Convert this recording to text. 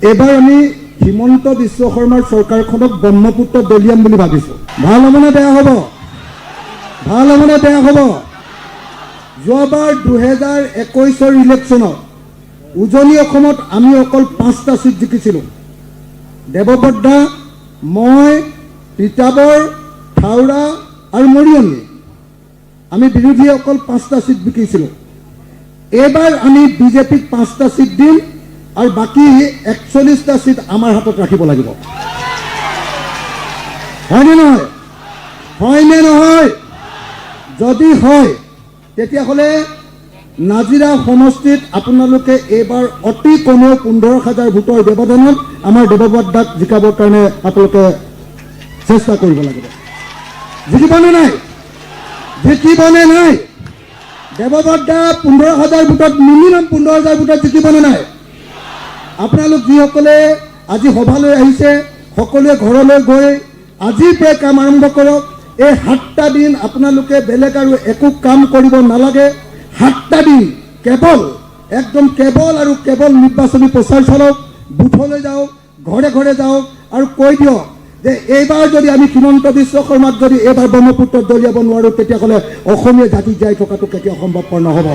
এইবাৰ আমি হিমন্ত বিশ্ব শৰ্মাৰ চৰকাৰখনক ব্ৰহ্মপুত্ৰত দলিয়াম বুলি ভাবিছোঁ। ভাল হ'বনে বেয়া হ'ব? ভাল হ'বনে বেয়া হ'ব? যোৱাবাৰ 2021ৰ ইলেকশ্যনত উজনি অসমত আমি অকল পাঁচটা চিট জিকিছিলোঁ। দেৱব্ৰত দা, মই, তিতাবৰ, থাওৰা আৰু মৰিয়নি। আমি বিৰোধীয়ে অকল পাঁচটা চিট জিকিছিলোঁ। এইবাৰ আমি বিজেপিক পাঁচটা চিট দিম আৰু বাকী 41টা চিট আমাৰ হাতত ৰাখিব লাগিব। হয়নে নহয়? হয়নে নহয়? যদি হয়, তেতিয়াহ'লে নাজিৰা সমষ্টিত আপোনালোকে এইবাৰ অতি কমেও 15,000 ভোটৰ ব্যৱধানত আমাৰ দেৱব্ৰত দাক জিকাবৰ কাৰণে আপোনালোকে চেষ্টা কৰিব লাগিব। জিকিবনে নাই? জিকিবনে নাই? দেৱব্ৰত দা 15,000 ভোটত, মিনিমাম 15,000 ভোটত জিকিবনে নাই? আপোনালোক যিসকলে আজি সভালৈ আহিছে, সকলোৱে ঘৰলৈ গৈ আজিৰ পৰাই কাম আৰম্ভ কৰক। এই 7টা দিন আপোনালোকে বেলেগ আৰু একো কাম কৰিব নালাগে। 7টা দিন কেৱল, একদম কেৱল আৰু কেৱল নিৰ্বাচনী প্ৰচাৰ চলাওক। বুথলৈ যাওক, ঘৰে ঘৰে যাওক আৰু কৈ দিয়ক যে এইবাৰ যদি আমি হিমন্ত বিশ্ব শৰ্মাক যদি এইবাৰ ব্ৰহ্মপুত্ৰত দলিয়াব নোৱাৰোঁ, তেতিয়াহ'লে অসমীয়া জাতি জীয়াই থকাটো কেতিয়াও সম্ভৱপৰ নহ'ব।